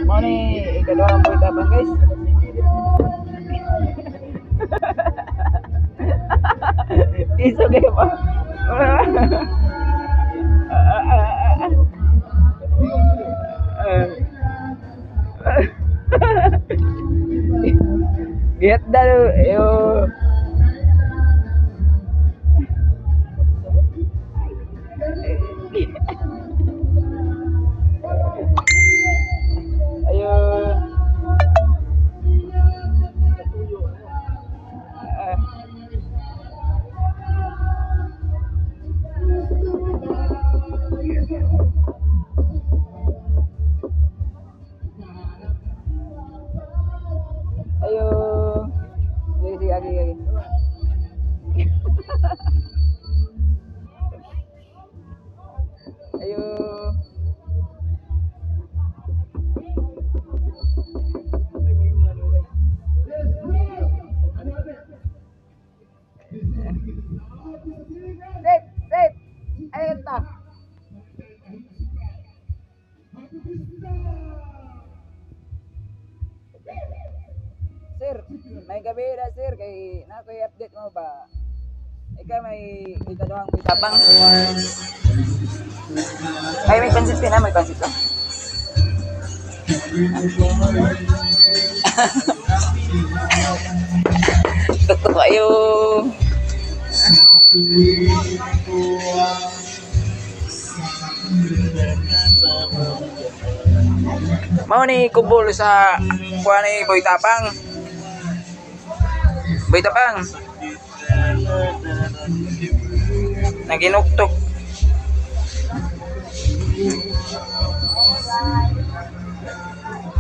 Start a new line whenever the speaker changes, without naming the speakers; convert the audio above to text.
Mao ni ikaduhang Boy Tapang, guys. Iso kayo pa. Get daw yo. Ayun. Ah. Ayo. Sige, sige, agi, agi. Ayo. Safe, safe. Ayun ta. Sir, may gabi na, sir, kay na ko'y update mo ba? Ikaw may ikaduhang Boy Tapang. Ay, may pansit ka na, may pansit ka. Totoo kayo. Mao ni kubol sa kuha ni Boy Tapang. Boy Tapang. Naginuktok.